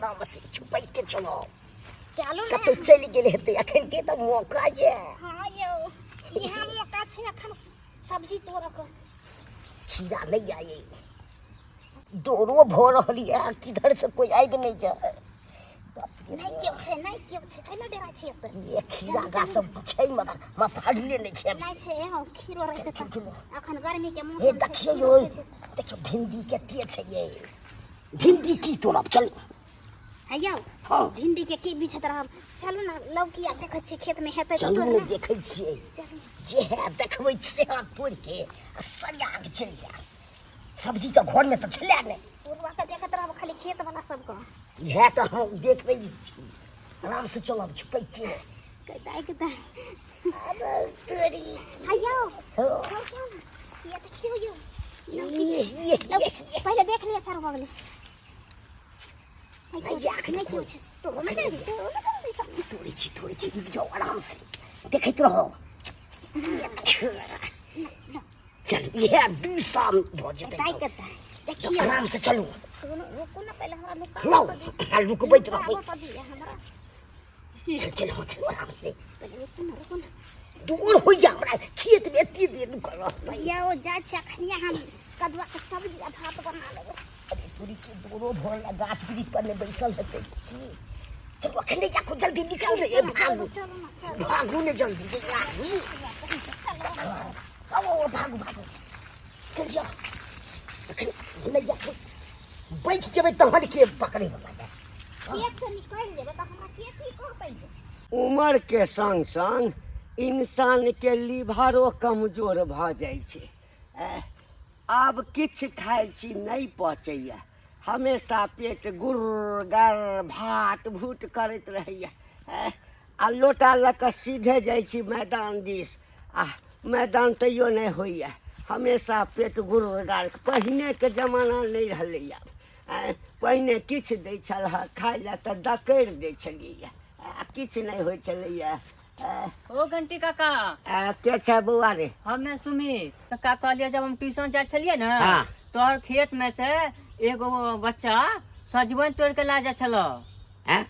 आराम से छुपैक के चलो। चलू ने। कतौ चलि गेल हेतै, अखन के तऽ मौका ये। हाँ यौ, इएह मौका छै अखन सब्जी तोड़ऽ के। खीरा नहि आये, डोरो भऽ रहल ये, किधर से कोई आबि नहि जाए। नहि केओ छै, नहि केओ छै, कैला डरा छी एते? ये खीरा गाछ सब छै मगर हमरा फड़ले नहि छै। नहि छै, हँ, खीरो रहतै तऽ अखन गर्मी के हे मौसम छै। देखियौ खीरो यौ, रहतै। देखियौ भिंडी कते छै ये, भिंडी की तोड़ब, चलू। हे यौ। हाँ। भिंडी के की बिछैत रहब, चलू ने लौकी आर देखै छियै खेत में हेतै तऽ चलू तोड़ि ने लेब। देखै छियै। चलू। जे है देखबै से तोड़ि के आ सरिया के चलि जायब। सब्जी के घर में तऽ छलै नहि। पुरवा के देखैत रहब खाली खेत वाला सबके। इएह तऽ हम देखबै छी, आराम से चलब छुपैक के। कदाइ कदाइ। अरे तोरी। हे यौ। हाँ। लौकी आउ ने। ये देखियौ यौ। लौकी ये, छै। ये, लौकी ये, छै। पहिले देख लिअ चारू बगल। नहि नहि, केओ अखन नहि केओ छै। तोरो नहि जल्दी, तोरो नहि जल्दी सब। तोड़ै छी, तोड़ै छी, रुकि जाउ, आराम से देखैत रहब। चल, इएह 2 साल भऽ जेतै। दाइ तऽ। कतऽ देखियौ। आराम से चलू। सुनू, रुकू ने पहिले हमरा लुका। लाउ, आ लुकबैत रहबै। तऽ दिअ हमरा। चल चल, हो चल, आराम से। पहिले रुकू ने, रुकू ने। दूर होइया हमरा खेत में एते देर रुकल रहतै। यौ, जाइ छी अखनिया हम कदुआ के सब्जी आ भात बना लेबै। अरे तोरी के, दूरो भरल आ गाछ वृक्ष पर ने बैसल हेतै की? चलू, अखने जाकू, जल्दी निकल रे, ए, भागू। चलू ने, चलू। भागू ने जल्दी जे आगू। आओ, भागू भागू, चल जाओ। अखन नहि जाकू बचि जेबै तहन के पकड़े बला जाय। खेत से निकलि जेबै तऽ हमरा के की कहतै? उमर के संग संग इंसान के लीवरो कमजोर भऽ जाइ छै। आब किछु खाइ छी नहि पचैया, हमेशा पेट गुर गर भाट भूट करैत रहैया। आ लोटा लऽ कऽ सीधे जाइ छी मैदान दिस, आ मैदान तैयो नहि होइया, हमेशा पेट गुर गार। पहिनेके जमाना नहि रहलैया। पहिने किछु दै छल खाइ लए तऽ डकैर दै छलियै, आ किछु नहि होइ छलैया। ओ घंटी काका। के छै बौआ रे? हमे सुमित काका। कहलियै जब हम ट्यूशन जाइ छलियै ने, तोहर खेत में से एगो बच्चा सजमनि तोड़ के ला जाइ छल। हैं?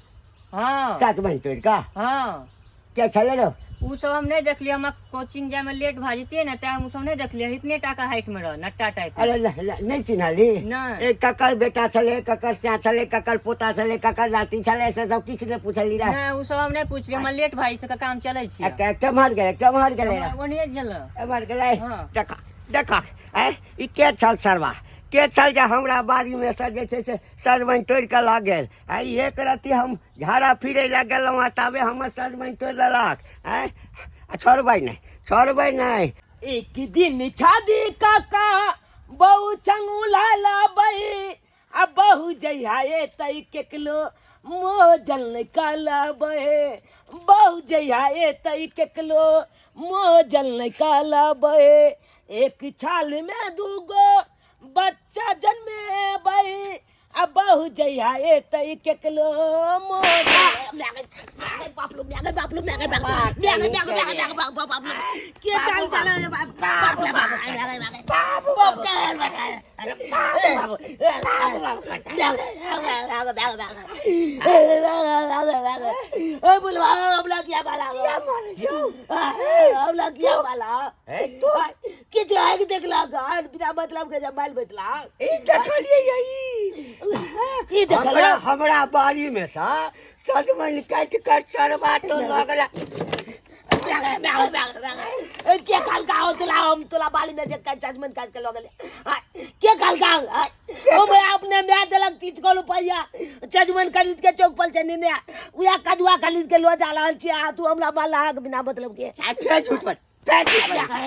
हाँ। सजमनि तोड़ कऽ? हाँ। के छलै रो? उ सब हम नहीं देखलियै, हमरा कोचिंग जाय में लेट भए जैतियै ने, तैं हम उ सब नहीं देखलियै। इतने टाका हाइट में रह, नट्टा टाइप। अरे नहि चिन्हली? नहि। ए ककर बेटा छलै, ककर स्या छलै, ककर पोता छलै, ककर नाती छलै, से सब किछु नहि पुछली रहे? नहीं, उ सब हम नहीं पूछलियै, हमरा लेट भए जेतै काका, हम चलै छियै। केम्हर गेलै, केम्हर गेलै रहे? ओन्हिए गेल। एम्हर गेलै? हाँ। देख देख, ए ई के छल सरवा, के छल जे हमरा बाड़ी में से जे छै से सजमनि तोड़ि कऽ लऽ गेल? आ ई एक रत्ती हम झाड़ा फिरै लए गेलहुँ आ ताबे हमर सजमनि तोड़ि लेलक। आँय, आ छोड़बै नहि, छोड़बै नहि। एक दिन छादी काका बहु चंगुला लाबै, आ बहु जहिया एतै केकलो मोजल निकालबै। बहु जहिया एतै केकलो मोजल निकालबै। एक छाल में दूगो बच्चा जन्मेबै, आ बहु जहिया एतै केकलो मोजल। बाप लो, बाप लो, बाप लो, बाप लो, बाप लो, के चाल चला रे? बाप बाप बाप बाप बाप बुलवा, हमला किया बाला, हमला किया बाला? के जाए के देखला गान बिना मतलब के जब माल बैठला। ई देखलियै ई ई देखला। हमरा हमरा बाड़ी में सा सजमनि काटि कऽ चरबा तो लगला। के काल का हो तोला? हम तोला बाली में जे जजमेंट काट के लगले के काल का? हम अपने माय देलक 30 गो रुपैया, जजमेंट खरीद के चौक पर से नेने उएह कदुआ खरीद के लो जा रहल छी, आ तू हमरा मारला बिना मतलब के। आ फेर झूठ बोल, फेर झूठ बोलै छै,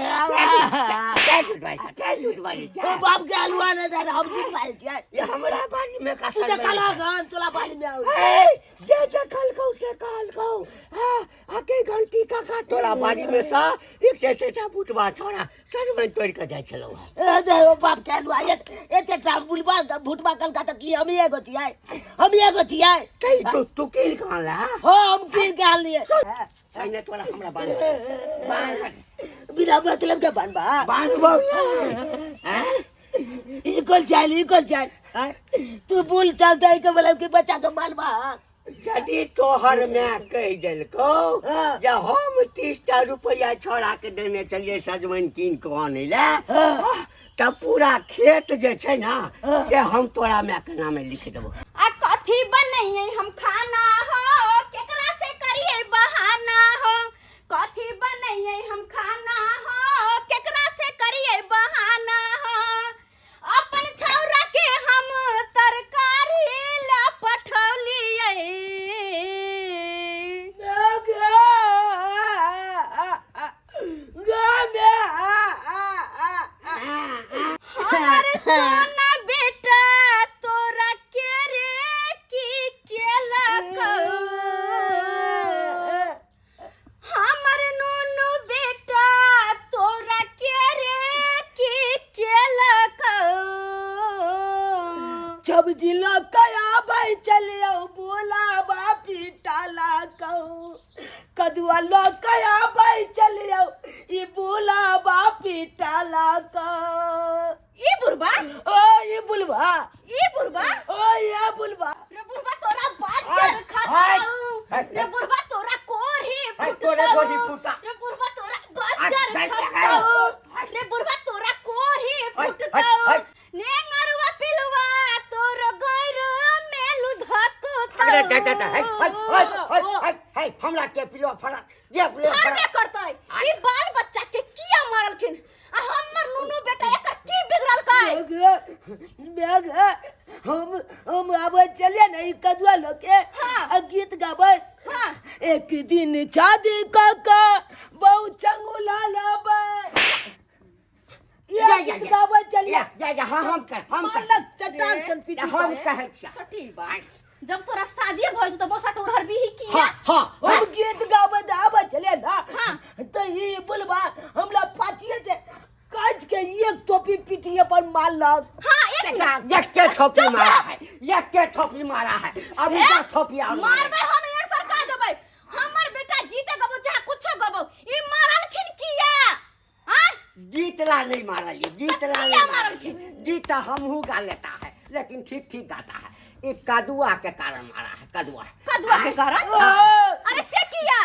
फेर झूठ बोलै छै, फेर झूठ बोलै छै। ओ बाप के हलुआ नहीं दे, हम झूठ बाजै छियै? ये हमरा बाड़ी में का तू सजमनि? देखल हन तोला बाली में आउ। ए, जे देखल से कहलकौ। हाँ, आ के घंटी काका, तोरा बाड़ी में सा एक टेटा बुटबा छोड़ा सजमनि तोड़ि कऽ जाइ छलौ हँ। ए दे ओ बाप के हलुआ, एते टा बुलबा भुटबा कलका तऽ की हम एगो छियै? हम एगो छियै? तै तू तू कीन कऽ अनला? हाँ, हम कीन के आनलियै। पहिने तोरा हमरा बान्ह, बान्ह। बिना मतलब के बान्हबा? बान्हबौ ने, आँय? ई कोन चाल, ई कोन चाल? आँय? तू बोल चलते के बोला कि बच्चा के मालबा यदि तोहर माय कहि देलकौ हाँ। जे हम 30 टा रुपैआ छोड़ा के देने छलियै सजमनि कीन कऽ आनै लए, तऽ पूरा खेत जे छै ने से हम तोरा मायके नामे लिख देबौ। आ कथी बनैयै हम खाना हो, केकरा से करियै बहाना हो? कथी बनैयै हम खाना हो, केकरा से करियै बहाना हो? अपन छौरा के हम तरकारी ला पठौलियै। हमर सोना बेटा तोरा के रे की केलकौ? हमर नुनू बेटा तोरा के रे की केलकौ? सब्जी लऽ कऽ आबै चलियौ बोलाबा पीटाला कहू, कदुआ लऽ कऽ आबै चलियौ ई बोलाबा पीटाला कहू। ई बुढ़बा, ओ ई बुलबा, ई बुढ़बा, ओ ये बुलबा। रे बुढ़बा तोरा बाजर खसाऊ, रे बुढ़बा तोरा कोढ़ी तोरे कोढ़ी फुटतौ, फुटा। रे बुढ़बा तोरा बाजर हाय, खसाऊ, रे बुढ़बा तोरा कोढ़ी फुटतौ, हाय। नेंगरवा पिलवा तोर गैर मेलु धकतौ। अरे दे दे दे, हे हे हे हे हे हे, हमरा के पिलो फड़ा जे पिलो फड़ा। फड़बे करतै। ई बाल बच्चा के किया मारलखिन आ हमर नुनू बेटा एकर की बिगड़लकै? बैग हम आबै चलिए ने ई कदुआ लऽ के हाँ। आ गीत गाबै। हाँ। एक दिन शादी कऽ कऽ बहु चंगुला लेबै, या, ये या, गीत या। गाबै चलिए। या या या, हाँ, हम कर हम कर मालक चटाक सन पीटी। हम कहै छियै। सटी बात, जब तोरा शादी भऽ जेतौ बसा तो उड़हर बिही किया? हाँ हाँ हम गीत गाबै तऽ आबै चलिए ना। हाँ। तऽ ई बुलबा हमरा पाछिए छै काज के एक टोपी पीटिए पर मारलक। हाँ, एक मिनट। एक के थोपी मारा है, एक के थोपी मारा है, अभी 10 थोपी और मारबै हम, एहन सरका देबै। हमर बेटा गीते गबो चाहे कुछो गबो, ई मारलखिन किया? हाँ? गीत ला नहीं मारा, ये गीत ला किया नहीं मारा। मारलखिन? गीत हमहू गा लेता है लेकिन ठीक ठीक गाता है, एक कदुआ के कारण मारा है, कदुआ। कदुआ के कारण? अरे से किया?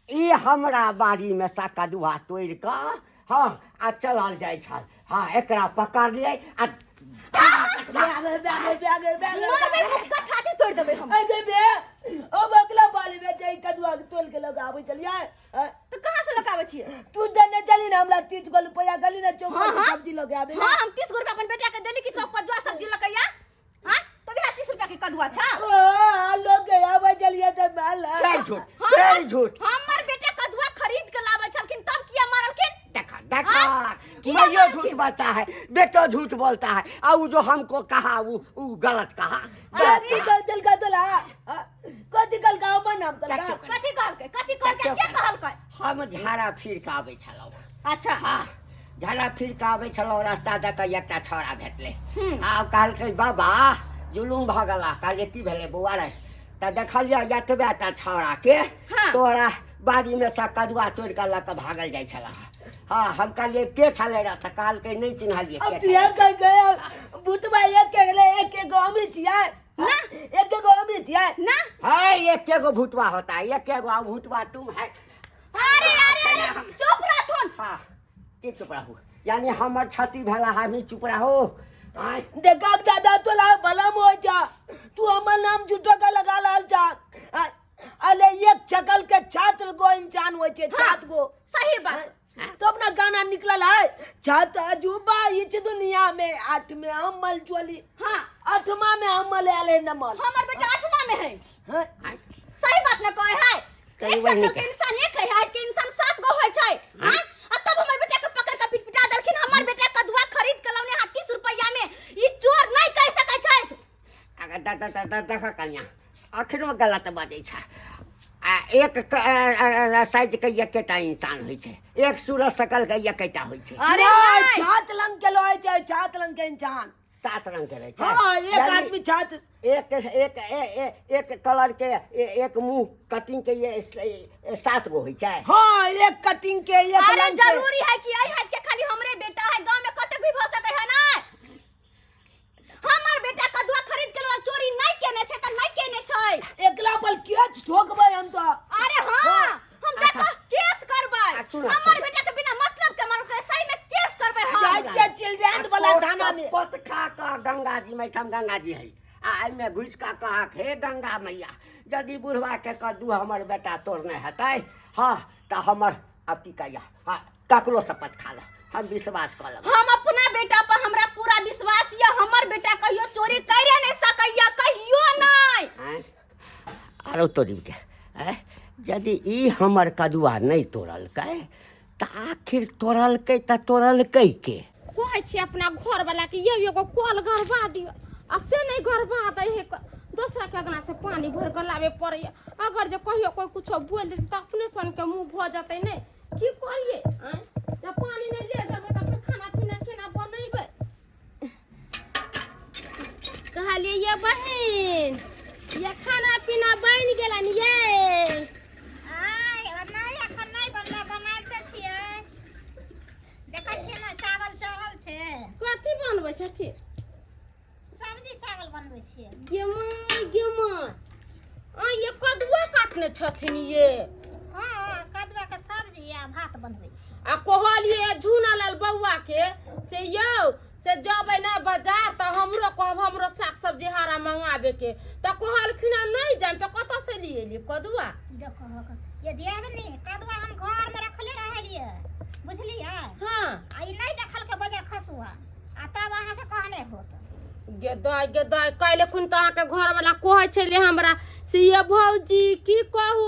ई हमरा बाड़ी में सा कदुआ तोड़ कऽ, हाँ, आ चलल जाइ छल, हाँ, एकरा पकड़ लिए आ बैग बैग बैग बैग। मारबै मुक्का, छाती तोड़ देबै हम। अरे बे, ओ बगला बाली में जाई कदुआ के तोल के लगाबै चलिए। तो कहाँ से लगाबै छियै? तू देने चली ना हमरा 30 गो रुपया, गली ना चौक पर हाँ, हाँ। सब्जी लगे आबे। हाँ, हम 30 गो रुपया अपन बेटा के देली कि चौक पर जो सब्जी लकैया। हाँ, तो भी 30 रुपया के कदुआ छा। ओ लोग के आबै चलिए ते माल। फेर झूठ, फेर झूठ। हमर बेटा कदुआ खरीद के लाबै छलखिन तब किया मारलखिन? देखा देखा। हाँ? किया मैं ये मारलखिन? झूठ बोलता है, बेटो झूठ बोलता है, आ वो जो हमको कहा वो गलत कहा। कथी कह का तोला? कथी कल गाँव में नाम कल? देखियौ कनी। कथी कहलकै? कथी कहलकै? के कहलकै? हम झाड़ा फिर के आबै छलहुँ। अच्छा। हाँ, झाड़ा फिर के आबै छलहुँ, रास्ता दऽ कऽ एकटा छौड़ा भेटलै आ कहलकै बाबा जुलुम भऽ गेला। कहलियै की भेलै बौआ रे? तऽ देखलियै एतबे टा छौड़ाके हाँ। तोरा बाड़ीमे सँ कदुआ तोड़ि कऽ लऽ कऽ भागल जाइ छलह। हाँ, हम कहलियै के छलै रह? तऽ कहलकै नहि चिन्हलियै अब के तिया छलै। कह गया बुटबा एक के गेलै, एक के गाँव में छियै ना। एक के गाँव में छियै। ना। है, एक गो भूतवा होता है, एक गो, आ भूतवा तुम है। अरे अरे अरे, चुप रहथुन। हाँ, के चुप रहू? यानी हमर क्षति भेला, हमही चुप रहू? आँय? देखा दादा, तोला भलम हो जा, तू हमर नाम झूठो का लगा लाल जा। अरे एक शकल के छात्र गो इंसान होइ छै। हाँ। सात गो। सही बात। तब ना गाना निकलल है, छत अजूबा इस दुनिया में, आठ में अमल चोली। हाँ। आठमा में अमल आले नमल। हमर बेटा आठवा में है। हाँ? सही बात न कहे है। कही एक वही शकल के कहे। इंसान एक है, हाइट के इंसान सात गो होय छै। हां, आ तब हमर बेटा के पकड़ के पिटपिटा देलखिन। हमर बेटा कदुआ खरीद के लौने हां 30 रुपया में, ई चोर नहीं कह सकै छै। अगर देख कन्या, अखनो गलत बजै छै। आ एक साइज के एकेटा इंसान होइ छै, एक सूरत शकल के एकेटा होइ छै। अरे नहीं, नहीं। छात लंग के लोय छै, छात लंग के इंसान। सात रंग के रहै छै। हाँ, एक यानी आदमी छात एक एक ए, ए, एक कलर के एक मुंह कटिंग के ये सात गो होइ छै। हाँ, एक कटिंग के एक अरे रंग के। जरूरी है कि आई हाइट के खाली हमरे बेटा है? गांव में कतेक भी भ सकै है ना। हमर बेटा छियै चिल्ड्रेन वाला थाना में। पत खा कऽ गंगा जी में, एहिठाम गंगा जी है, आ एहिमे घुसि कऽ कहक, हे गंगा मैया, यदि बुढ़वा के कद्दू हमर बेटा तोड़ने हेतै, हँ, तऽ हमर आब की कहिया, हँ, ककरो शपथ खा ले, हम विश्वास कऽ लेब। हम अपना बेटा पर हमरा पूरा विश्वास यऽ, हमर बेटा कहियो चोरी करे नहीं सकैया, कहियो नहीं। आँय? आरो तोरीके, आँय, यदि ई हमर कदुआ नहि तोड़लकै तऽ आखिर तोड़लकै तऽ तोड़लकै के? कहै छी अपना घरवला के, यौ एगो कल गड़बा दियौ, आ से नहि गड़बा दै है, दोसरा के अंगना से पानी भरि कऽ लाबे पड़ैया। अगर जे कहियो कोइ कुछो बोलि देतै तऽ अपने सन के मुँह भऽ जेतै। नहि की करियै? आँय, जब पानी नहि ले जेबै तऽ फेर खाना पीना केना बनेबै? कहलियै ये बहिन, ये खाना पीना बनि गेलनि ये? आय नहि, एखन नहि बनलै, बनाबिते छियै। देखै छियै ने, चावल चढ़ल छै। कथी बनबै छथिन? सब्जी चावल बनबै छियै। गे माय, गे माय, आ ये कदुआ काटने छथिन ये? हँ, कदुआ के सब्जी आ भात बनबै छियै। आ कहलियै झूना लाल बौआ के से, यौ से जबै ने बाजार तऽ हमरो कहब, हमरो साग सब्जी हरा मंगाबे के, तऽ कहलखिन हँ नहि जायब, तऽ कतऽ से लिए एलियै कदुआ? देखो ये दियादनी, कदुआ हम घर में रखले रहलियै, बुझलियै? हाँ। आ ई नहि देखलकै बजर खसुआ, आ तब अहाँके कहने होत। गे दाय, गे दाय, काल्हि खुन तऽ अहाँके घरवला कहै छलै हमरा से, ये भौजी की कहू,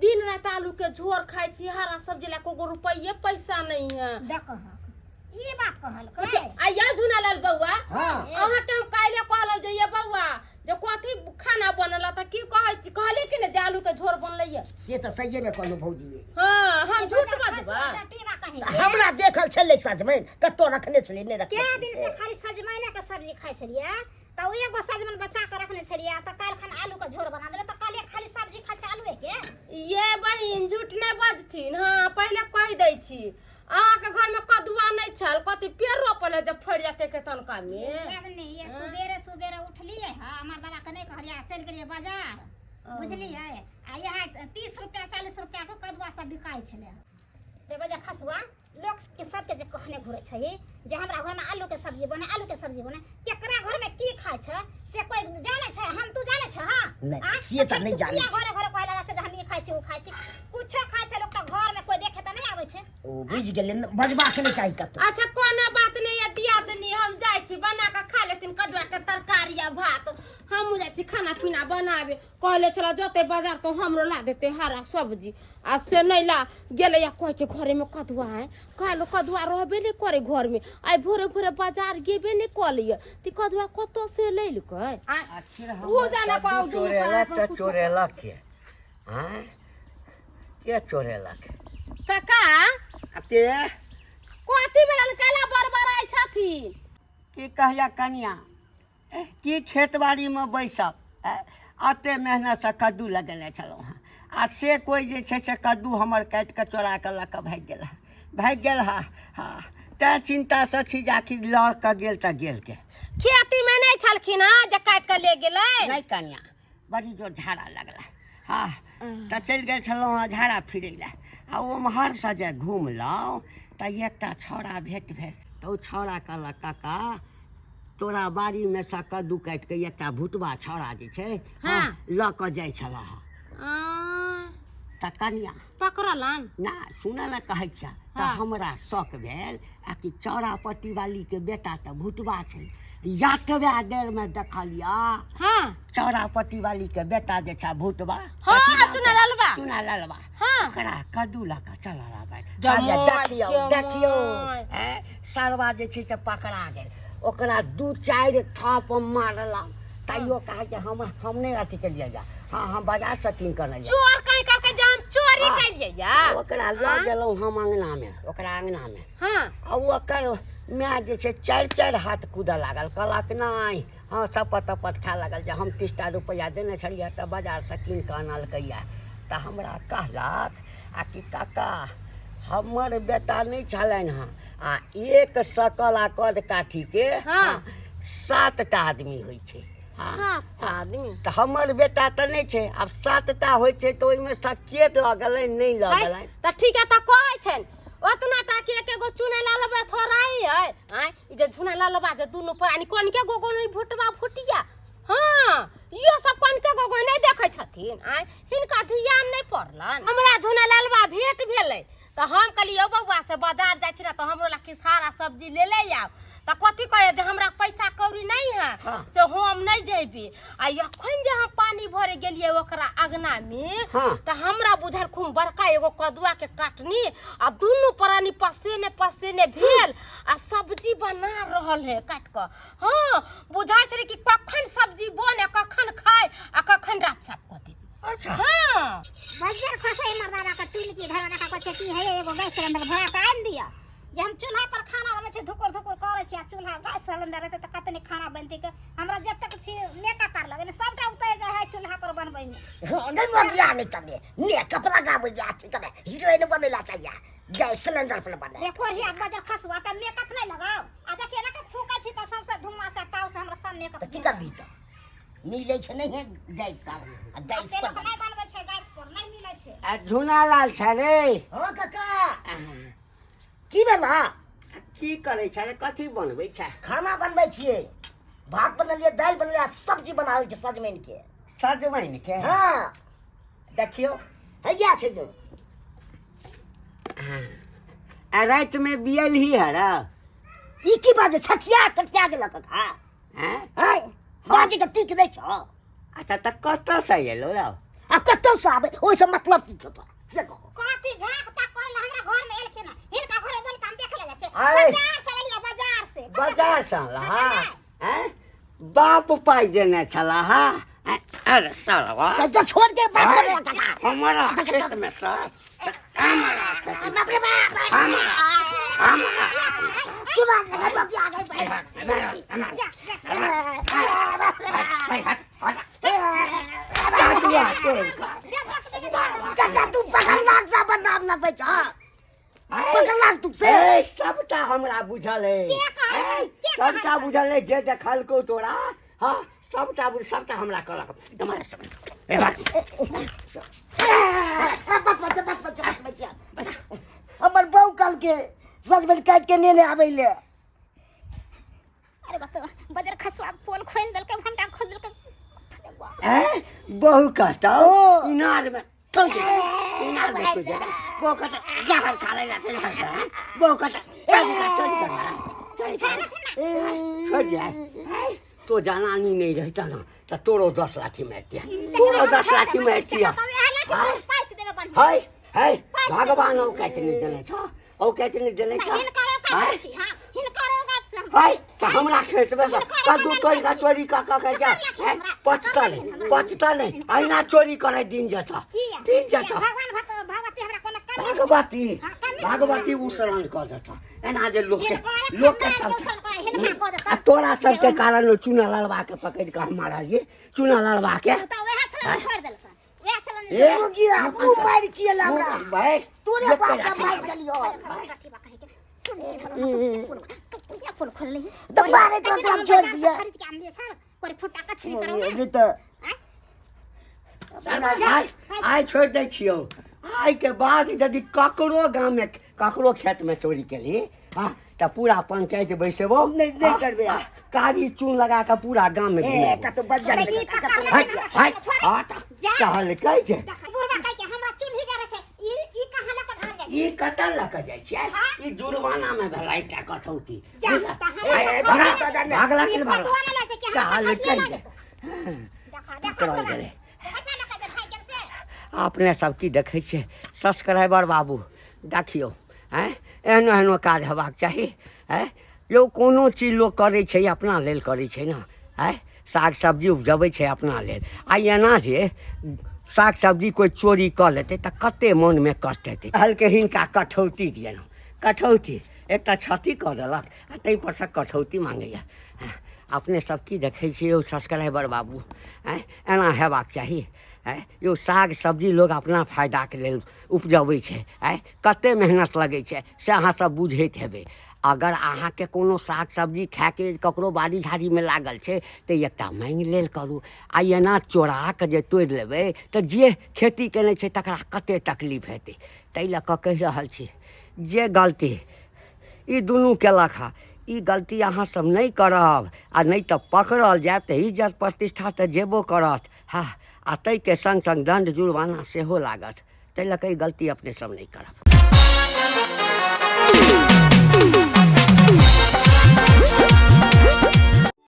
दिन राति आलू के झोर खाइ छी, हरा सब्जी ला को रुपये पैसा नहीं है। देखो, ई बात कहलकै? अच्छा, आ या झुना लाल बौआ। हाँ। अहाँके हम काल्हि कहलहुँ जे ये बौआ, जे कथी खाना बनल, तऽ की कहै छी? कहलियै कि ने जे आलू के झोर बनलै ये? से तऽ सहिए मे कहलहुँ भौजी। हाँ, हम झूठ बजबै? टीना कहीं हमरा देखल छलै सजमनि कतौ रखने छलै, नहि रखने कै छलै दिन से खाली सजमैने के सब्जी खाइ छलियै, तऽ ओ एगो सजमनि बचा कऽ रखने छलियै, तऽ काल्हि खन आलू के झोर बना देलै, तऽ कहलियै खाली सब्जी खाइ छै आलुए के। ये बहिन, झूठ नहि बजथिन। हाँ, पहिले कहि दै छी, अहाँके घरमे कदुआ नहि छल, कथी पेड़ रोपल है जे फड़ि जाते के तनका में? नहीं, ये सुबेरे सुबेरे उठलियै हँ, हमर बाबा के नहि कहलियै आ चलि गेलियै बाजार, बुझलियै? आ इएह 30 रुपया 40 रुपया के कदुआ सब बिकाइ छलै। रे बजा खसुआ, लोक के सबके जे कहने घुरै छै जे हमरा घरमे आलू के सब्जी बने, आलू के सब्जी बने, केकरा घरमे की खाइ छै से कोइ जानै छै? हम तू जानै छ? हाँ। नहि, आँय? से तऽ नहि तू जानै किया छी। घरे घरे कहै लागै छै जे हम ई खाइ छी, ओ खाइ छी? कुछो खाइ छै लोक तऽ घरमे कोइ देखे तऽ नहि आबै छै। ओ बुझि गेलै, बजबाक नहि चाही कतौ। अच्छा, कोनो बात नहि ये दियादनी, हम जाइ छी, बना कऽ खा लेथिन कदुआ के तरकारी आ भात। हमहूँ जाइ छी खाना पीना बनाबे। कहले चला जते बाजार तो हमरो ला देते हरा सब्जी, आ से नहीं ला गेलै। आ कहै छै घरे में कदुआ है, काल्हि कदुआ रहबे नहि करे घर में, आइ भोरे भोरे बाजार गेबे नहि कलियै, तऽ कदुआ कतऽ से लेलकै? आखिर ओ हमर जाने कद्दू कहू, दुनू चोरेलक पारा तऽ कुछो। चोरेलक के? आँय, के चोरेलक? काका। आ के? कथी भेलन, कैला बड़बड़ाइ छथिन? की कहिया कनिया, की खेत बाड़ीमे बैसब? एते मेहनतसँ कद्दू लगेने छलहुँ हेँ, आ से कोइ जे छै से कद्दू हमर काटि कऽ चोरा कऽ लऽ कऽ भागि गेल हँ, भागि गेल हँ। हँ, तैँ चिन्तासँ छी जे आखिर लऽ कऽ गेल तऽ गेल के? खेती में नहीं छलखिन हँ जे काटि कऽ ले गेलै? नहि कनिया, बड़ी जोर झाड़ा लगला, हँ, तऽ चलि गेल छलहुँ हँ झाड़ा फिरै लए, आ ओम्हरसँ जे घुमलहुँ तऽ एकटा छौड़ा भेट भेल, तऽ ओ छौड़ा कहलक, काका, तोरा बाड़ीमे सँ कद्दू काटि कऽ एकटा भुटबा छौड़ा जे छै, हँ, लऽ कऽ जाइ छलह हँ। तऽ कनिया पकड़लन ना, सुनऽ ने, कहै छियै तऽ हमरा शौक भेल आ कि चौरापट्टी वालीके बेटा तऽ भुटबा छै। यातबे देरमे देखलियै चौरापट्टी वालीके बेटा जे छै भुटबा, हाँ, कथी नाम छै? चुना ललबा। चुना ललबा। ओकरा कद्दू लऽ कऽ चलल आबै। जमाइ, देखियौ, देखियौ, जमाइ। ऐं, सरवा जे छै से पकड़ा गेल, ओकरा दू चारि थाप मारलहुँ, तैयो कहै जे हम नहि अथी केलियै या, हाँ, हम बाजारसँ कीन कऽ अनलियै। चोर कहीं करके जे हम चोरी करियै या? ओकरा लऽ गेलहुँ हम अङ्गनामे, ओकरा अङ्गनामे। आ ओकर माय जे छै चारि चारि हाथ कूदऽ लागल, कहलक नहि, हँ, सपत तपत खाए लागल जे हम 30टा रुपैआ देने छलियै तऽ बाजारसँ कीन कऽ अनलकैए। तऽ हमरा कहलक आ कि काका, हमर बेटा नहि छलनि हँ, आ एक सकल आ कद काठीके 7टा आदमी होइ छै। हँ। 7टा आदमी? तऽ हमर बेटा तऽ नहि छै, आब 7टा होइ छै तऽ ओहिमे सँ के लऽ गेलनि, नहि लऽ है, गेलनि? तऽ ठीक है, तऽ कहै छनि ओतना टा के एक एगो चुनै ला लेबै थोड़ा ही है। जे झुना ललबा जे दुनू प्राणी कोनके गोगो नहीं भुटबा भुटिया। हाँ यो सब कोनके गोगो नहीं देखै छथिन। आय हिनका ध्यान नहीं पड़लन। हमरा झुना ललबा भेंट भेलै तऽ हम कहलियै बौआ से बाजार जाइ छी ने तऽ हमरो ला किछु सारा सब्जी ले ले आउ। तऽ कथी कहै जे हमरा पैसा कौड़ी नहीं है से हम नहीं जेबी। आ अखन जे हम पानी भरे गेलियै ओकरा अगना में तऽ हमरा बुझल खूब बड़का एगो कदुआ के काटनी आ दुनू प्राणी पसेने पसेने भेल आ सब्जी बना रहल है काट कऽ। हाँ बुझाइ छलै कि कखन सब्जी बने कखन खाय आ कखन राप साफ कऽ देबी। अच्छा। हाँ बज्जर खसै मर्दाना के टूल की धरना का कहै छै कि हे एगो गैस सिलेंडर भरा के आनि दिअ। जे हम चूल्हा पर खाना बनबै छी धुकुर धुकुर करै छी आ चूल्हा गैस सिलेंडर रहतै तऽ कतनी खाना बनतै के हमरा जतेक छी मेकअप कर लगे सबटा उतरि जाइ है चूल्हा पर बनबै में। नहीं मगिया नहीं कमे मेकअप लगाबै या अथी कमे हीरोइन बनेला चाहिए गैस सिलेंडर पर बने। रे कोरिया बजर खसुआ त मेकअप नहीं लगाओ आ देखिए ना के फूकै छी त सबसे धुआं से ताव से हमरा सब मेकअप। तऽ की करबी तऽ मिलै छै नहीं है गैस सब आ गैस से पर लोक नहीं बनबै छै गैस पर नहीं मिलै छै। आ झुना लाल छै रे। हाँ काका की भेला? की करै छै रे? कथी बनबै छै? खाना बनबै छियै, भात बनेलियै, दालि बनेलियै आ सब्जी बना रहल छियै सजमनि के। सजमनि के? हाँ देखियौ हैया छै यौ। आ राति में बियल ही है रे। ई की बाजे छठिया तठिया गेलक काका? हैं? हैं? बाजे के टीक नहि छौ। अच्छा तऽ कतऽ से एलो रौ? आ कतऽ से आबै ओहिसँ मतलब की छौ तोरा से कह। कथी झाँक ताक करै लए हमरा घर में एलखिन हँ। हिनका घर में बोल के हम देख ले जाइ छियै। आय। बाजार से लेलियै, बाजार से। बाजार से अनला हँ? हैं? बाप पाइ देने छला हँ? हैं? अरे सालवा। तऽ जो छोड़ के बात करै काका। हमरा खेत में से हमरा खेत में बाप रे बाप। हमरा हमरा चुना लगा बगिया गई भाई। जा, जा। काका तू पकड़लाक सा बदनाम लगबै छ। पकड़लाक तू से। ए सबटा हमरा बुझल है। सबटा बुझल है जे देखलको तोरा। हाँ सबटा सबटा हमरा करक। हमरा सब ए बात। बच बच बच बच बच बच। हमर बहू कहलके सजमनि काटि के नेने आबै ले। अरे बाप रे, बजर खसुआ पोल खोलि देलकै, भंटा खोलि देलकै। ए बहू कहतौ इनार में चल दे, इनार में तू जा। बहू कहतौ जहर खा ले जाते जहर खा। बहू कहतौ चल जा, चल जा, चल जा। छोड़ जा। तो जनानी नहीं रहता ना तो तोरो 10 लाठी मारतिया, तोरो 10 लाठी मारतिया। हाय हाय भगवान औ काटि नहीं देने छ, औ काटि नहीं देने छ। हाय तो हमरा खेत में कद्दू तोड़ का चोरी का का के जा। पचता नहीं, पचता नहीं, अहिना चोरी करे दिन जता, दिन जता। भगवती भगवती उसरान कऽ देता एना जे लोक के लोक के सब आ तोरा सबके कारण चूना ललबा के पकड़ के हम मारलियै चूना ललबा के। ए, मुगिया, तू मारि किए ला हमरा? भाई, तोरे बाप से मारि देलियौ। तऽ मारे तुरंत हम छोड़ दिए। मुगिया, तऽ आइ छोड़ि दै छियौ। आइ के बाद यदि ककरो गाम में ककरो खेत में चोरी केली हाँ तऽ पूरा पंचायत बैसेबो। नहीं, नहीं करबै। कारी चून लगा के पूरा गाम में ए, घुमेबो। कतौ बजिया ई नहि, पकड़ कतौ ले। हाय, हाय, हाँ, तऽ कहलकै जे। बुढ़बा कहै छै, हमरा चूल्ही गरै छै। ई कहाँ लऽ कऽ भागि जाइ छै? ई कतऽ लऽ कऽ जाइ छियै? ई जुर्माना में भेलै एकटा कटौती। जा, बुझल? तऽ हमरा ए, ए, कटौती भागला, नहि। भागला कि ई नहि भागला? कटुआ नहि लऽ कऽ, हमरा कहलकै कटौती जे। नहि। देखा, देखा, पकड़ल बुढ़बा। गेलै। बच्चा लऽ कऽ जे भागि गेल से। अपने सब की देखै छियै सब्सक्राइबर बाबू देखियौ आँय एहनो एहनो काज हेबाक चाही। आँय यौ कोनो चीज लोक करै छै अपना लेल करै छै ने। आँय साग सब्जी उपजबै छै अपना लेल। आ एना जे साग सब्जी कोइ चोरी कऽ लेतै तऽ कते मोनमे कष्ट हेतै। कहलकै हिनका कठौती दियनु, कठौती एकटा क्षति कऽ देलक आ ताहिपर सँ कठौती मांगैया। अपने सब की देखै छियै यौ सब्सक्राइबर बाबू? आँय एना हेबाक चाही? आँय यौ साग सब्जी लोग अपना फायदाके लेल उपजबै छै। आँय कते मेहनत लगै छै से अहाँ सब बुझैत हेबै। अगर अहाँके कोनो साग सब्जी खायके ककरो बाड़ी झाड़ीमे लागल छै तऽ एकटा माँगि लेल करू। आ एना चोरा कऽ जे तोड़ि लेबै तऽ जे खेती केने छै तकरा कते तकलीफ हेतै। ताहि लऽ कऽ कहि रहल छी जे गलती ई दुनू केलक हँ ई गलती अहाँ सब नहि करब आ नहि तऽ पकड़ल जायब तऽ इज्जत प्रतिष्ठा तऽ जेबो करत। हँ, आ ताहिके सङ्ग सङ्ग दण्ड जुर्माना सेहो लागत। ताहि लऽ कऽ ई गलती अपने सब नहि करब।